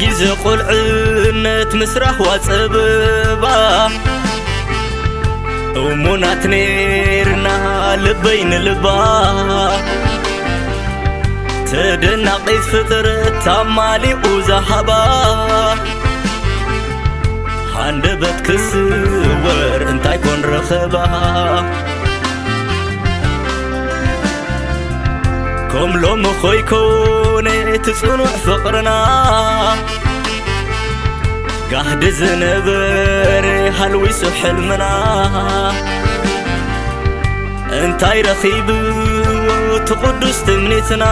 ግዜ ቁልዕነት ምስ ራህዋ ጸበባ እሙናት ነርና ልበይ ንልባ ተደናቒት ፍጥረት ታማሊኡ ዝሃባ ሃንደበት ክስወር እንታይ ኮን ረኸባ ከም ሎሚ ኮይኮነ እቲ ጽኑዕ ፍቕርና ጋህዲ ዝነበረ ሃልዊሱ ሕልምና እንታይ ረኺብዎ እቲ ቅዱስ ትምኒትና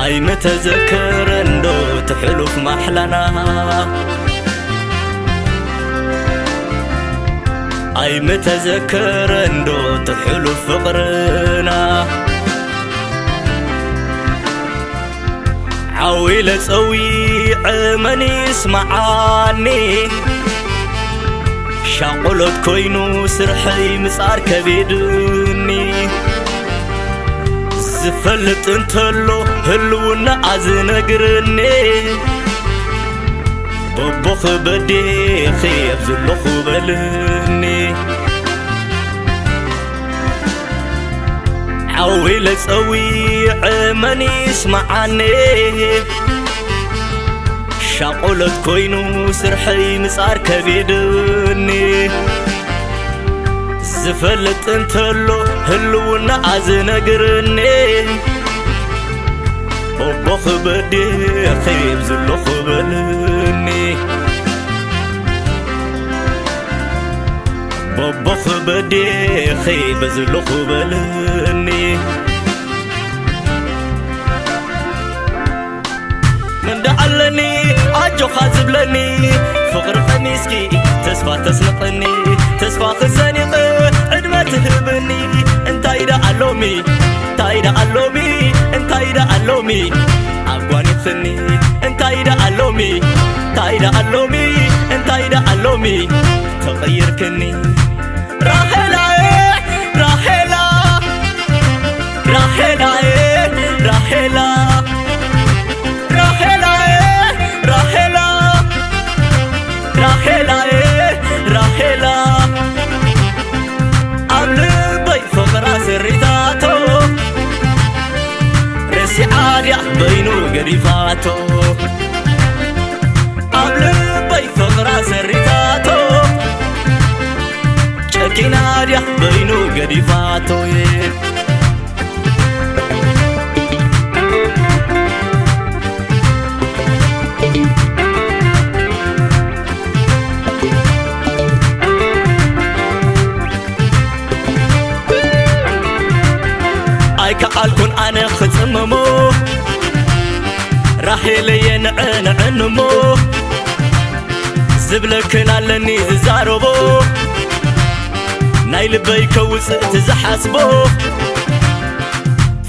ኣይምተዘከረን ዶ እቲ ሕሉፍ ማሕላና ኣይምተዘከረን ዶ እቲ ሕሉፍ ፍቕርና ዓው ኢለ ጸዊዐ መን ይስምዓኒ ሻቕሎት ኮይኑ ስርሐይ ምጻር ከቢድኒ ዝፈልጥ እንተሎ ህልውናኣ ዝነግርኒ በቦ ክበዴኺ ኣብ ዘለኹ በልኒ ዓው ኢለ ጸዊዐ መን ይስምዓኒ ሻቕሎት ኮይኑ ስርሐይ ምጻር ከቢድኒ ዝፈልጥ እንተሎ ህልውናኣ ዝነግርኒ በቦ ክበዴኺ ኣብ ዘለኹ በልኒ በቦ ክበዴኺ በዝለኹ በልኒ መንዳ ኣለኒ ኣጆኻ ዝብለኒ ፍቕሪ ቀሚስኪ ተስፋ ተስንቐኒ ተስፋ ክሰኒቐ ዕድመ ትህብኒ እንታይ ደኣ ኣሎሚ እንታይ ደኣ ኣሎሚ እንታይ ደኣ ኣሎሚ ኣጓኒፍኒ እንታይ ደኣ ኣሎሚ እንታይ ደኣ ኣሎሚ እንታይ ደኣ ኣሎሚ ተቐይርክኒ ራሄላዬ ራሄላ ራሄላዬ ራሄላ ራሄላዬ ራሄላ ራሄላዬ ራሄላ ኣብ ልበይ ፍቕራ ሰሪታቶ ረሲዓ ድያ በይኑ ገዲፋቶ ኣብ ልበይ ፍቕራ ሰሪታቶ ጨኪና ድያ በይኑ ገዲፋቶ ኣይከኣልኩን ኣነ ክጽምሞ ራሄለየ ንዕንዕንሞ ዝብለክን ኣለኒ ዝዛረቦ ናይ ልበይ ከውፅእ እቲ ዝሓስቦ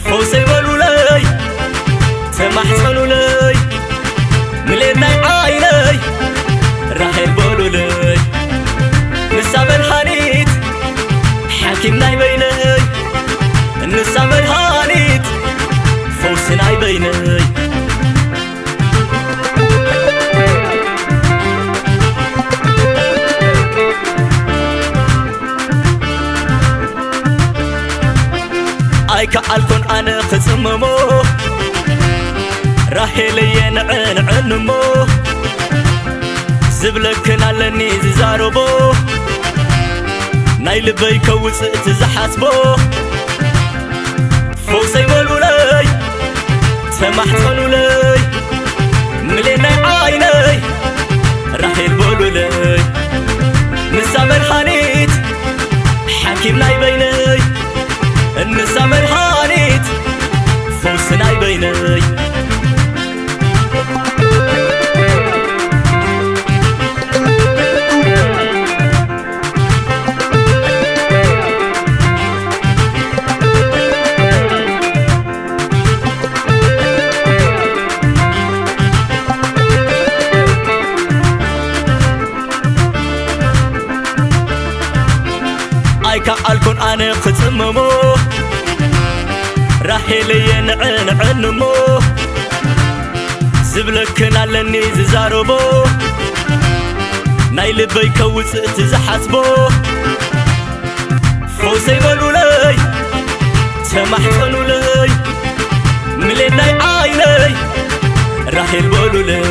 ፈውሰይ በሉለይ ተማሕፀኑለይ ምሌት ናይ ዓይነይ ራሄል በሉለይ ንሳ መድሃኒት ሓኪም ናይ በይነይ ንሳ መድሃኒት ፈውሲ ናይ በይነይ ኣይከኣልኩን ኣነ ክጽምሞ ራሄለየ ንዕንዕንሞ ዝብለክን ኣለኒ ዝዛረቦ ናይ ልበይ ከውፅእ እቲ ዝሓስቦ ፈውሰይ በሉለይ ተማሕፀኑለይ ምሌናይ ዓይነይ ራሄል በሉለይ ንሳ መድሃኒት ሓኪም ናይ በይነይ ንሳ መድሃኒት ፈውሲ ናይ በይነይ ኣይከኣልኩን ኣነ ክጽምሞ ራሄለየ ንዕንዕንሞ ዝብለክን ኣለኒ ዝዛረቦ ናይ ልበይ ከውፅእ እቲ ዝሓስቦ ፈውሰይ በሉለይ ተማሕፀኑለይ ምሌት ናይ ዓይነይ ራሄል በሉለይ